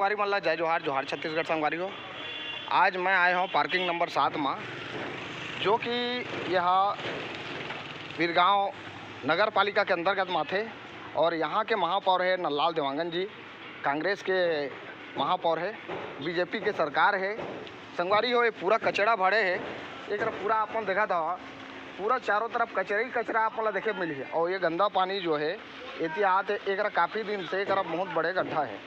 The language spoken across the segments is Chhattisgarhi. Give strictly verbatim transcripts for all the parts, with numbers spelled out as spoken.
संगवारी मन ला जय जोहार, जोहार छत्तीसगढ़ संगवारी हो। आज मैं आए हूँ पार्किंग नंबर सात मा, जो कि यह बीरगांव नगर पालिका के अंतर्गत मा आथे और यहाँ के महापौर है नंदलाल देवांगन जी, कांग्रेस के महापौर है, बीजेपी के सरकार है। संगवारी हो, ये पूरा कचरा भरे है, एक पूरा आप मन देखा था, पूरा चारों तरफ कचरा ही कचरा आप मन ला देखे मिली है। और ये गंदा पानी जो है एती आत है, एकरा काफ़ी दिन से एकरा बहुत बड़े गड्ढा है।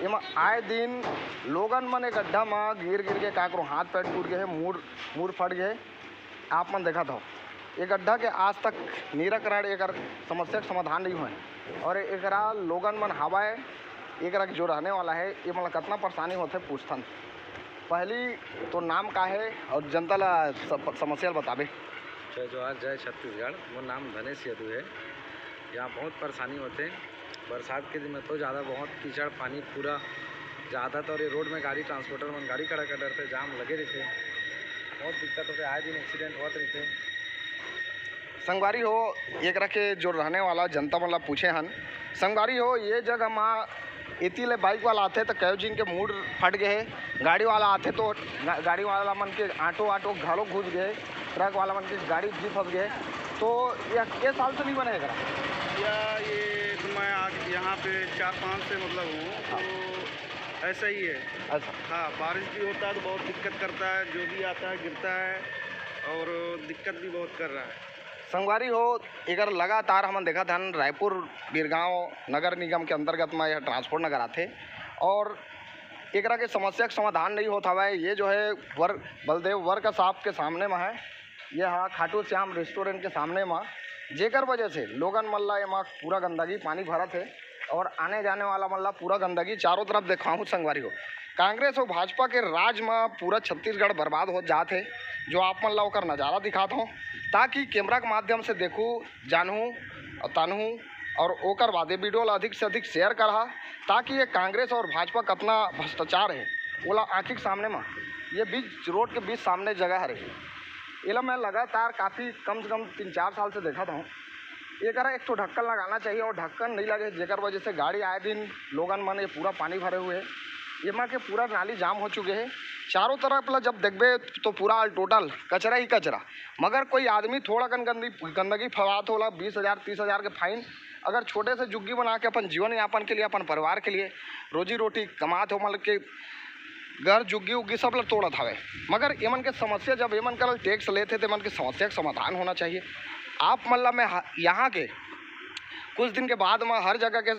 एमा आए दिन लोगन मन ए गड्ढा म गिर गिर के काकरो हाथ पैर टूट गए है, मुड़ मुड़ फट गए है। आप मन देखत हो, ये गड्ढा के आज तक निराकरण, एकर समस्या के समाधान नहीं हुए है। और एकरा लोगन मन हवाए, एकरा के जो रहने वाला है, ये मन ला कतना परेशानी होथे पूछथन। पहली तो नाम का है और जनता ला सम-, समस्या ला बताबे। जय जोहार, जय छत्तीसगढ़। मोर नाम धनेश यदु है। यहाँ बहुत परेशानी होथे। बरसात के दिन में तो ज़्यादा बहुत कीचड़ पानी पूरा जाता, तो ये रोड में गाड़ी ट्रांसपोर्टर मन गाड़ी खड़ा कर डरथे, जाम लगे रहिथे, बहुत दिक्कत होथे, आए दिन एक्सीडेंट होत रहिथे। संगवारी हो, एकरा के जो रहने वाला जनता मन ला पूछे हन, संगवारी हो, ये जगह मा एती ले बाइक वाला आथे तो कयो झिन के मुड़ फट गए है, गाड़ी वाला आथे तो गा-, गाड़ी वाला मन के ऑटो ऑटो घलो घुस गए, ट्रक वाला मन के गाड़ी भी फंस गए। तो ये, ये साल से नहीं बने एकरा? या ये तो मैं आज यहाँ पे चार पाँच से मतलब हूँ, तो ऐसा ही है। अच्छा। हाँ, बारिश भी होता है तो बहुत दिक्कत करता है, जो भी आता है गिरता है और दिक्कत भी बहुत कर रहा है। संगवारी हो, एकर लगातार हमन देखत हन, रायपुर बीरगांव नगर निगम के अंतर्गत में यह ट्रांसपोर्ट नगर आथे और एकरा के समस्या के समाधान नहीं होत हवय। ये जो है वर-, बलदेव वर्क शॉप के सामने में है, ये हा खाटू श्याम रेस्टोरेंट के सामने में, जेकर वजह से लोगन मन ला एमा पूरा गंदगी पानी भरत है और आने जाने वाला मन ला पूरा गंदगी चारों तरफ देखाहूँ संगवारी हो। कांग्रेस और भाजपा के राज में पूरा छत्तीसगढ़ बर्बाद हो जात है, जो आप मन ला ओकर नज़ारा दिखात हूँ, ताकि कैमरा के माध्यम से देखू, जानू, तानू और ओकर बाद ये वीडियो ला अधिक से अधिक शेयर करहा, ताकि ये कांग्रेस और भाजपा कतना भ्रष्टाचार है, ओला आँखी के सामने में, ये बीच रोड के बीच सामने जगह हरे, एला मैं लगातार काफ़ी कम से कम तीन चार साल से देखत हूँ। एकरा एक ठो ढक्कन लगाना चाहिए और ढक्कन नहीं लगे, जेकर वजह से गाड़ी आए दिन लोगन मन ये पूरा पानी भरे हुए है, एमा के पूरा नाली जाम हो चुके है। चारों तरफ ला जब देखबे तो पूरा ऑल टोटल कचरा ही कचरा, मगर कोई आदमी थोड़ा कन गंदी गंदगी फैलात होला, बीस हज़ार तीस हज़ार के फाइन। अगर छोटे से झुग्गी बना के अपन जीवन यापन के लिए, अपन परिवार के लिए, रोजी रोटी कमात हो, मतलब के घर झुग्गी उग्गी सब ला तोड़त हवे, मगर एमन के समस्या, जब एमन करा टैक्स लेथे तो एमन के समस्या के समाधान होना चाहिए। आप मन ला मैं ह-, यहाँ के कुछ दिन के बाद में हर जगह के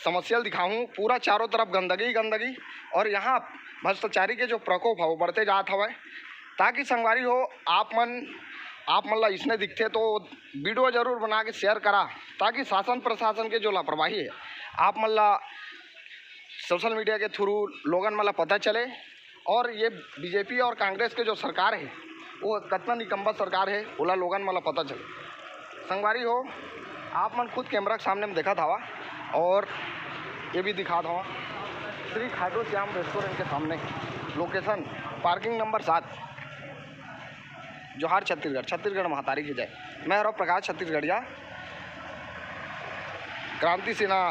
समस्या ल दिखाहूँ, पूरा चारों तरफ गंदगी ही गंदगी और यहाँ भ्रष्टाचारी के जो प्रकोप है वो बढ़ते जात हवय। ताकि संगवारी हो, आप मन, आप मन ला इसने दिखथे तो वीडियो जरूर बना के शेयर करा, ताकि शासन प्रशासन के जो लापरवाही है आप मन ला सोशल मीडिया के थ्रू लोगन मन ला पता चले और ये बीजेपी और कांग्रेस के जो सरकार है वो कतना निकम्बा सरकार है, ओला लोगन मन ला पता चले। संगवारी हो, आप मन खुद कैमरा के सामने में देखत हवा और ये भी दिखात हवा श्री खाटू श्याम रेस्टोरेंट के सामने, लोकेशन पार्किंग नंबर सात। जोहार छत्तीसगढ़, छत्तीसगढ़ महतारी की जय। मैं हरव प्रकाश छत्तीसगढ़िया, क्रांति सेना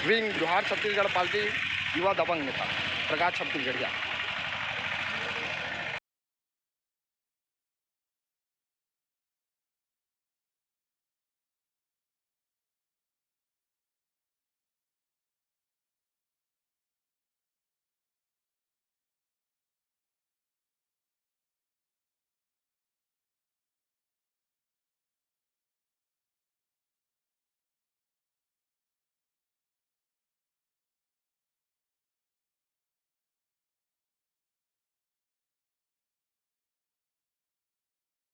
विंग जोहार छत्तीसगढ़ पार्टी युवा दबंग नेता प्रकाश छत्तीसगढ़िया।